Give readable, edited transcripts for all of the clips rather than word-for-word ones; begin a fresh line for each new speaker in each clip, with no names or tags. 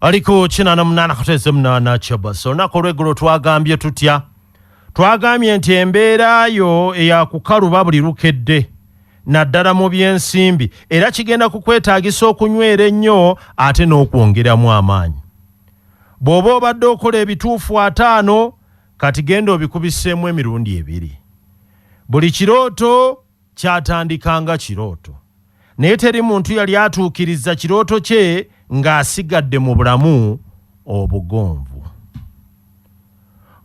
Aliko 88.8 Kyabasa. Olunaku olw'eggulo twagambye tutya? Twagambye nti embeera yo eyakukaluba buli lukedde, naddala mu by'ensimbi, era kigenda kukwetaagisa okunywera ennyo ate n'okwongeramu amaanyi. Bw'oba obadde okola ebituufu 50, kati genda obikubiseemu emirundi 2. Buli kirooto kyatandikanga kirooto, naye teri muntu yali atuukiriza kirooto kye ng'asigadde mu bulamu obugonvu.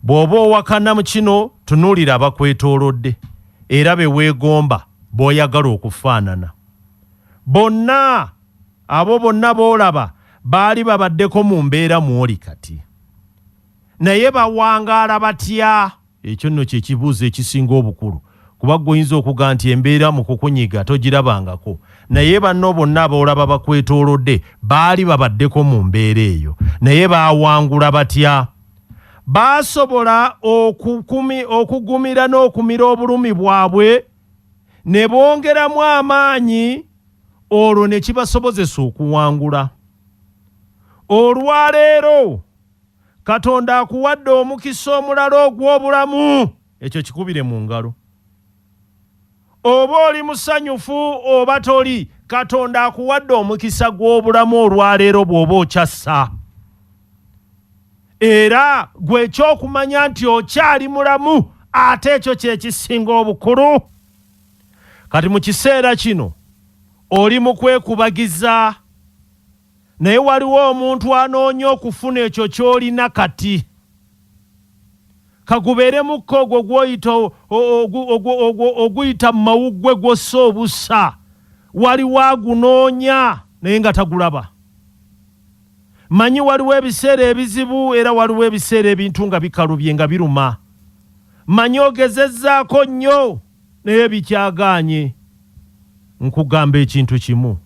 Bw'oba owakana mu kino, tunuulira abakwetoolodde era be weegomba b'oyagala okufaanana. Bonna abo bonna b'olaba baali babaddeko mu mbeera mw'oli kati, naye bawangaala batya? Ekyo nno kye kibuuzo ekisinga obukulu, kuba ggwe oyinza okugamba nti embeera mu kukunyiga togirabangako, naye banno bonna ab'olaba bakwetoolodde baali babaddeko mu mbeera eyo, naye baawangula batya? Baasobola okugumira n'okumira obulumi bwabwe ne bongeramu amaanyi, olwo ne kibasobozesa okuwangula. Olwaleero Katonda akuwadde omukisa omulala ogw'obulamu, ekyo kikubire mu ngalo. Oba oli musanyufu oba toli, Katonda akuwadde omukisa gw'obulamu olwaleero bw'oba okyassa. Era gwe ekyokumanya nti okyali mulamu, ate ekyo kye kisinga obukulu. Kati mu kiseera kino oli mu kwekubagiza, naye waliwo omuntu anoonya okufuna ekyo ky'olina kati. Kagubeere mukka ogwo gw'oyita oguyita mu mawuggwe gw'ossa obussa, waliwo agunoonya naye nga tagulaba. Manyi waliwo ebiseera ebizibu, era waliwo ebiseera ebintu nga bikalubye nga biruma. Manyi ogezezzaako nnyo naye bikyagaanye. Nkugamba ekintu kimu,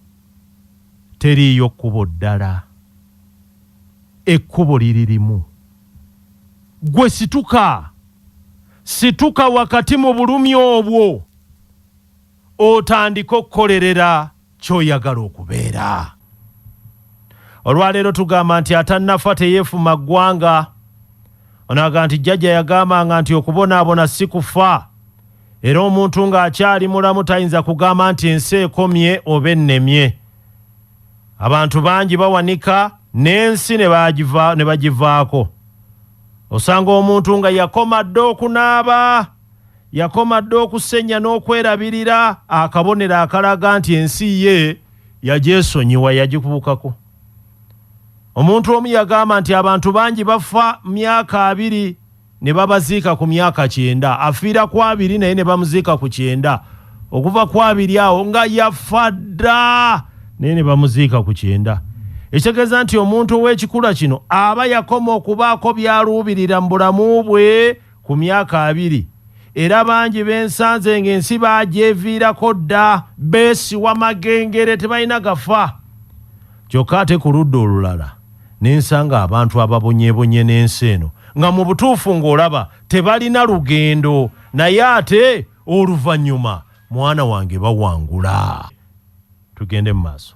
teriiyo kkubo ddala, ekkubo liri limu. Ggwe situka, situka wakati mu bulumi obwo, otandike okukolerera ky'oyagala okubeera. Olwaleero tugamba nti atannafa teyeefuma ggwanga. Ono agamba nti jjajja yagambanga nti okubonaabona si kufa, era omuntu ng'akyali mulamu tayinza kugamba nti ensi ekomye oba ennemye. Abantu bangi bawanika n'ensi ne bagivaako. Osanga omuntu nga yakoma dda okunaaba, yakoma dda okusenya n'okwerabirira, akabonero akalaga nti ensi ye yagyesonyiwa, yagikubuukako. Omuntu omu yagamba nti abantu bangi bafa myaka 20 ne babaziika ku myaka 90. Afiira ku 20 naye ne bamuziika ku 90. Okuva ku 20 awo nga yafa dda naye ne bamuziika ku 90. Ekitegeeza nti omuntu ow'ekikula kino aba yakoma okubaako by'aluubirira mu bulamu bwe ku myaka 20. Era bangi bensanze ng'ensi baagyeviirako dda, beesiwa magengere, tebalina gafa. Kyokka ate ku ludda olulala ne nsanga abantu ababonyeebonye n'ensi eno nga mu butuufu ng'olaba tebalina lugendo, naye ate oluvannyuma mwana wange bawangula. Tugende mu maaso.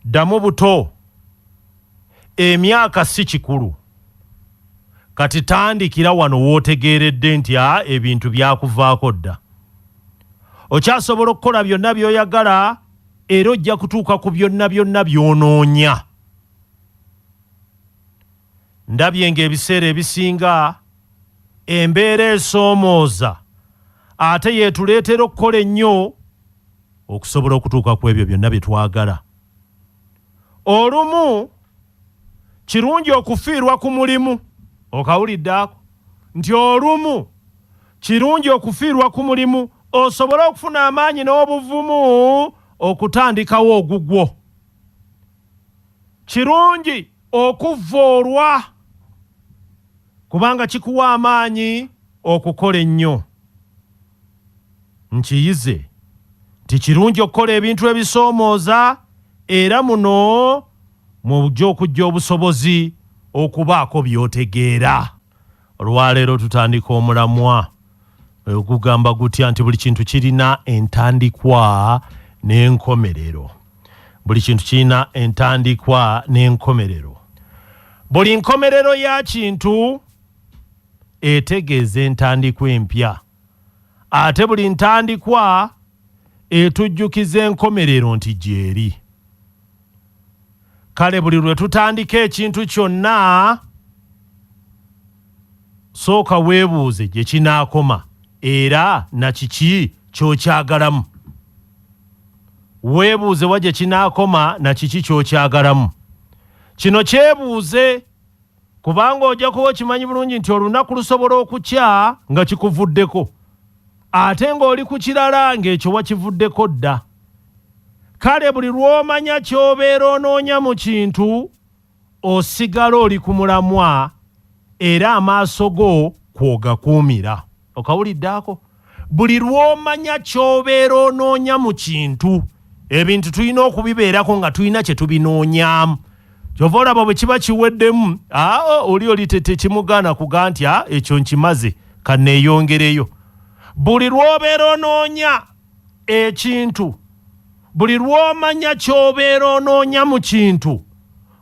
Ddamu buto, emyaka si kikulu. Kati tandikira wano w'otegeeredde nti ebintu byakuvaako dda. Okyasobola okukola byonna by'oyagala era ojja kutuuka ku byonna byonna by'onoonya. Ndabye ng'ebiseera ebisinga embeera esoomooza ate yeetuleetera okukola ennyo okusobola okutuuka ku ebyo byonna bye twagala. Olumu kirungi okufiirwa ku mulimu, okawulidde ako nti olumu kirungi okufiirwa ku mulimu osobole okufuna amaanyi n'obuvumu okutandikawo ogugwo. Kirungi okuvoolwa kubanga kikuwa amaanyi okukola ennyo. Nkiyize nti kirungi okukola ebintu ebisoomooza, era muno mw'ojja okujja obusobozi okubaako by'otegeera. Olwaleero tutandika omulamwa ogugamba gutya nti buli kintu kirina entandikwa n'enkomerero. Buli kintu kirina entandikwa n'enkomerero. Buli nkomerero ya kintu etegeeza entandikwa empya, ate buli ntandikwa etujjukiza enkomerero nti gyeri. Kale buli lwe tutandika ekintu kyonna, sooka weebuuze gye kinaakoma era na kiki ky'okyagalamu. Weebuuze wa gye kinaakoma na kiki ky'okyagalamu. Kino kyebuuze kubanga ojja kuba okimanyi bulungi nti olunaku lusobola okukya nga kikuvuddeko, ate ng'oli ku kirala ng'ekyo wakivuddeko dda. Kale buli lw'omanya ky'obeera onoonya mu kintu, osigala oli ku mulamwa era amaaso go kw'ogakuumira. Okawulidde ako? Buli lw'omanya ky'obeera onoonya mu kintu, ebintu tulina okubibeerako nga tulina kye tubinoonyaamu. Kyova olaba bwe kiba kiweddemu, aa oli oli tekimugaana kuga nti a ekyo nkimaze kanneeyongereyo. Buli lw'obeera onoonya ekintu, buli lw'omanya ky'obeera onoonya mu kintu,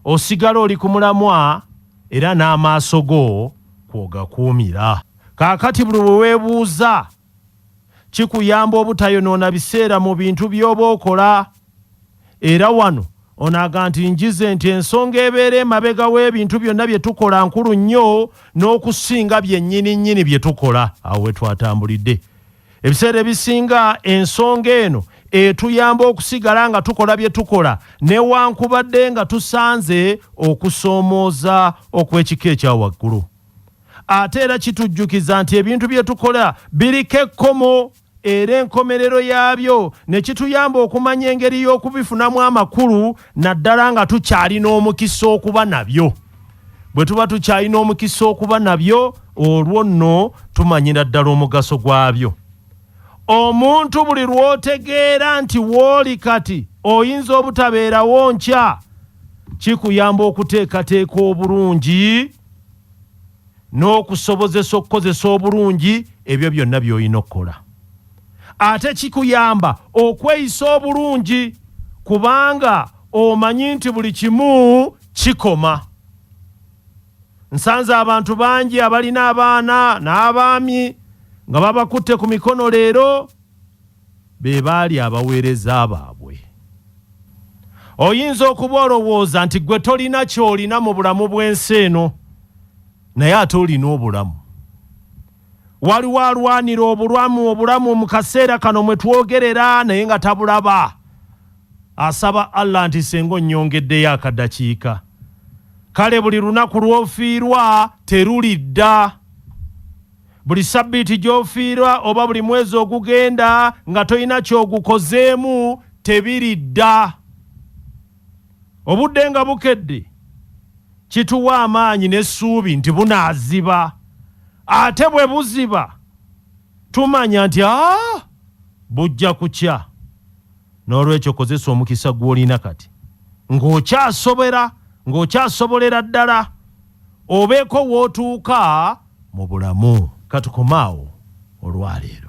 osigala oli ku mulamwa era n'amaaso go kw'ogakuumira. Kaakati buli lwe weebuuza, kikuyamba obutayonoona biseera mu bintu by'oba okola. Era wano ono aga nti njize nti ensonga ebeera emabega w'ebintu byonna bye tukola nkulu nnyo n'okusinga byennyini nnyini bye tukola. Awo we twatambulidde. Ebiseera ebisinga ensonga eno etuyamba okusigala nga tukola bye tukola newankubadde nga tusanze okusoomooza okw'ekika ekya waggulu. Ate era kitujjukiza nti ebintu bye tukola biriko ekkomo era enkomerero yaabyo ne kituyamba okumanya engeri y'okubifunamu amakulu naddala nga tukyalina omukisa okuba nabyo. Bwe tuba tukyalina omukisa okuba nabyo, olwo nno tumanyira ddala omugaso gwabyo. Omuntu buli lw'otegeera nti w'oli kati oyinza obutabeerawo nkya, kikuyamba okuteekateeka obulungi n'okusobozesa okukozesa obulungi ebyo byonna by'olina okukola. Ate kikuyamba okweyisa obulungi kubanga omanyi nti buli kimu kikoma. Nsanze abantu bangi abalina abaana n'abaami nga babakutte ku mikono leero be baali abaweereza baabwe. Oyinza okuba olowooza nti ggwe tolina ky'olina mu bulamu bw'ensi eno, naye ate olina obulamu. Waliwo alwanira obulamu obulamu mu kaseera kano mwe twogerera naye nga tabulaba. Asaba Allah nti senga onnyongeddeyo akadakiika. Kale buli lunaku lw'ofiirwa terulidda. Buli sabbiiti gy'ofiirwa oba buli mwezi ogugenda nga tolina ky'ogukozeemu tebiridda. Obudde nga bukedde kituwa amaanyi n'essuubi nti bunaaziba. Ate bwe buziba tumanya nti aa bujja kukya. N'olwekyo kozesa omukisa gw'olina kati ng'okyasobera ng'okyasobolera ddala obeeko w'otuuka mu bulamu. Katukome awo olwaleero.